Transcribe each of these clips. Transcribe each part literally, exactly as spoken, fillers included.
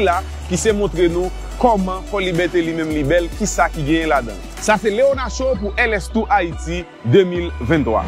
la, ki se montre nou kòman Fò Libète li menm li bèl, kisa ki genyen ladan l. Sa se Léona Show pou L S two Haïti de mil venntwa.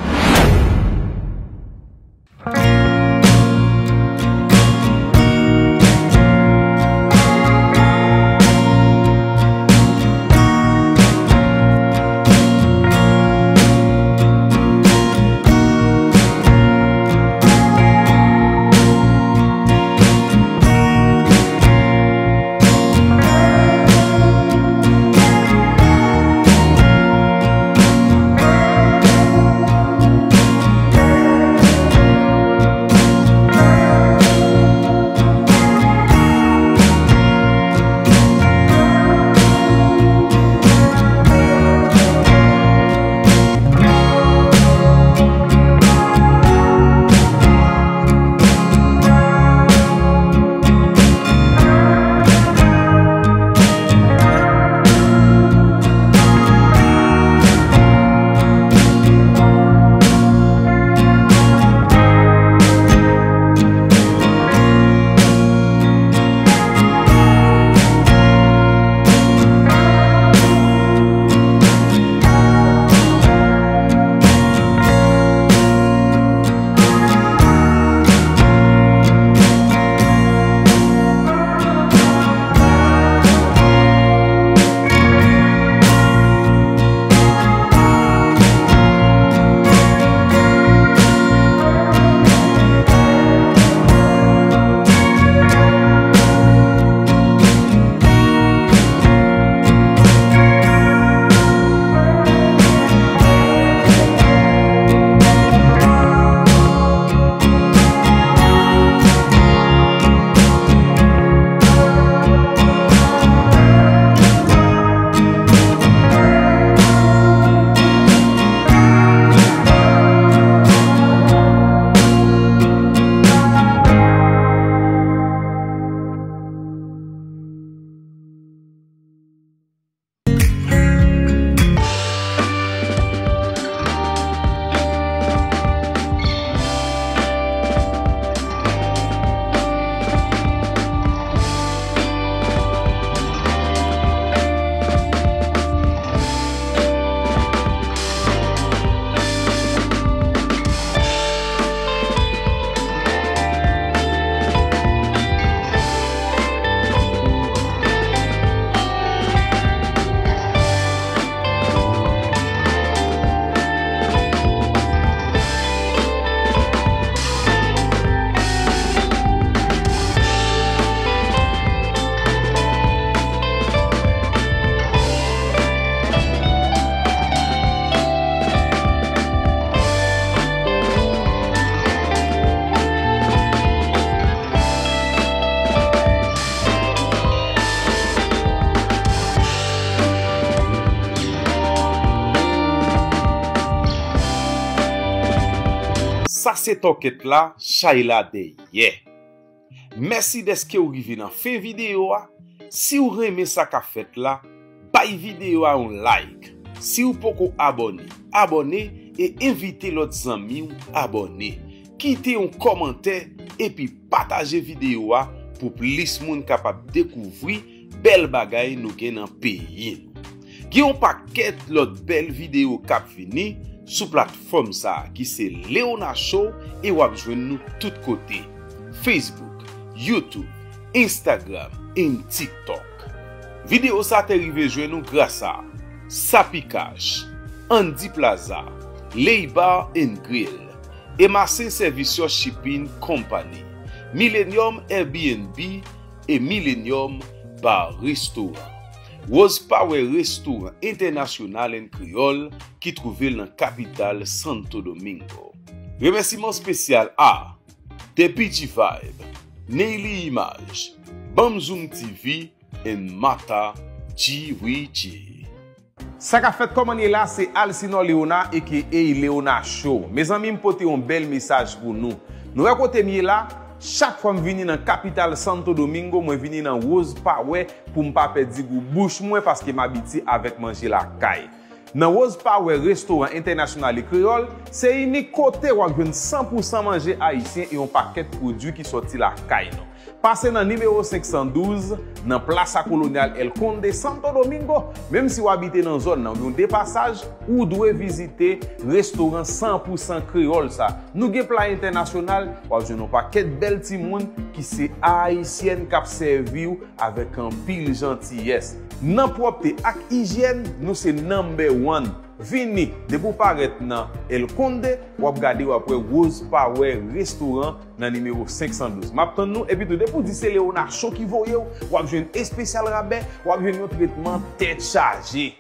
Sa se tòkèt la, chay la dèyè. Mèsi dèske w rive nan fen videyo a. Si w renmen sa k ap fèt la, bay videyo a yon like. Si w poko abòne, abòne e envite lòt zanmi w abòne. Kite yon kòmantè epi pataje videyo a pou plis moun kapab dekouvri bèl bagay nou gen nan peyi nou. Gen yon pakèt lòt bèl videyo k ap vini sou platfòm sa a ki se Léona Show e w ap jwenn nou tout kote. Facebook, YouTube, Instagram and TikTok. Videyo sa te rive jwenn nou gras a Sapi Cash, Andy Plaza, Ley Bar and Grill, Emasen Servicio Shipping Company, Millennium Airbnb e Millennium Bar Restaurant, Rose Power Restaurant International and Creole ki twouve l nan kapital Santo Domingo. Remèsiman espesyal a The P G Vibe, Neily Image, Bam Zoom T V, and Mata G W G. Sa k ap fèt, kòman n ye la? Se Alcinor Léona, A K A Léona Show. Mezanmi, m pote yon bèl mesaj pou nou. Nou wè kote m ye la? Chak fwa m vini nan kapital Santo Domingo, mwen vini nan Rose Power pou m pa pèdi gou bouch mwen paske m abitye avèk manje lakay. Nan Rose Power Restaurant International et Creole, se inik kote w ap jwenn san pou san manje ayisyen e yon pakèt pwodui ki sòti lakay nou. Pase nan nimewo senk san douz, nan Plaza Colonial El Conde, Santo Domingo. Menm si w abite nan zòn nan, ou gen yon de pasaj, ou dwe vizite restoran san pou san kreyòl sa. Nou gen pla entènasyonal, w ap jwenn yon pakèt bèl timoun ki se ayisyèn k ap sèvi w avèk anpil jantiyès. Nan pwòpte ak ijyèn, nou se number one. Vini, depi w parèt nan El Conde, w ap gade, w ap wè Rose Power Restaurant nan nimewo senk san douz. M ap tann nou, epi tou, depi w di se Leona Show ki voye w, w ap jwenn espesyal rabè, w ap jwenn yon tretman tèt chaje.